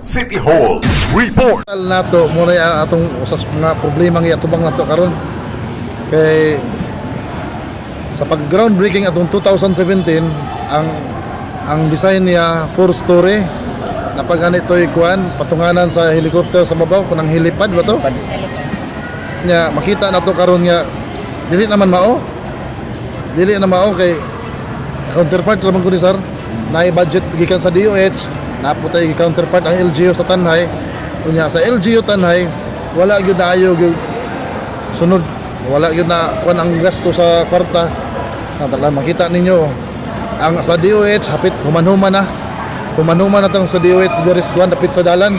City Hall Report. Tal nato mo na atong usas mga problema nga atubang nato karon kay sa pag groundbreaking atong 2017, ang design niya four story na pag to'y kuan patunganan sa helicopter sa babaw kunang helipad ba to nya. Makita nato karon nga dili naman mao, dili na mao kay counterpart raman ko ni sir naay budget gikan sa DOH, naputay counterpart ang LGU sa Tanay. Unya sa LGU Tanay wala gyud naayo gyud sunod, wala gyud na kuan ang gasto sa kwarta. Natala makita ninyo ang sa DOH hapit human-human na, human-human na tong sa DOH diri sa kuan dapit sa dalan.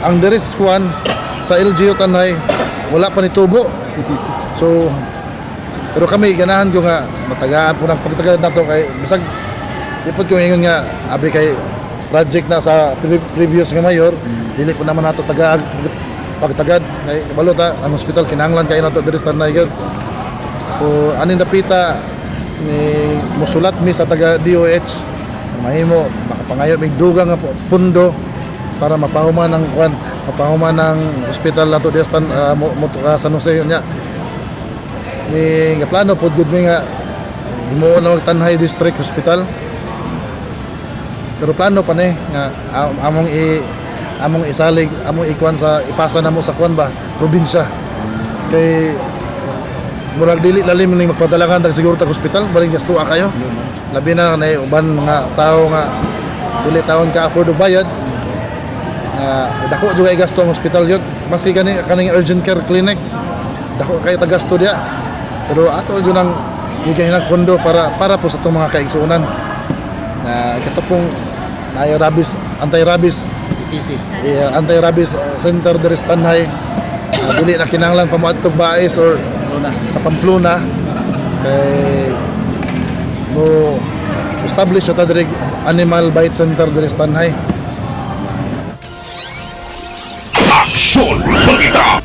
Ang diri sa kuan sa LGU Tanay wala pa ni tubo. So pero kami ganahan ko nga matagaan po ng pagtagad nato kay bisag di pod ko ingon nga abi kay project na sa previous nga mayor, dili po naman nato taga pagtagad kay kabalo ta ang hospital kinahanglan kay nato diri sa Tanay gyud. So aning dapita ni musulat mi sa taga DOH, mahimo makapangayo mig dugang nga pundo para mapahuman ang kuan, mapahuman ang hospital nato diri sa San Jose nya. Ni nga plano pod gud mi nga himuon na og Tanay District Hospital, pero plano pa ni nga among isalig, among ikuan sa ipasa namo sa kuan ba, probinsya, kay murag dili lalim ning magpadalangan tag siguro tag hospital baring gastoa kayo, labi na na uban mga tao nga dili taon ka afford og bayad nga dako jud kay gasto ang hospital yun, maski gani kaning urgent care clinic dako kay tagasto diya. Pero ato jud ang bigay ng pondo para po sa itong mga kaigsuonan na kato pong naay rabies, anti-rabies PC. Yeah, anti-rabies center diri sa Tanay. Dili na kinahanglan pa moadtog Bais or Luna. Sa Pamplona kay mo establish na ta diri animal bite center diri sa Tanay. Aksyon Balita.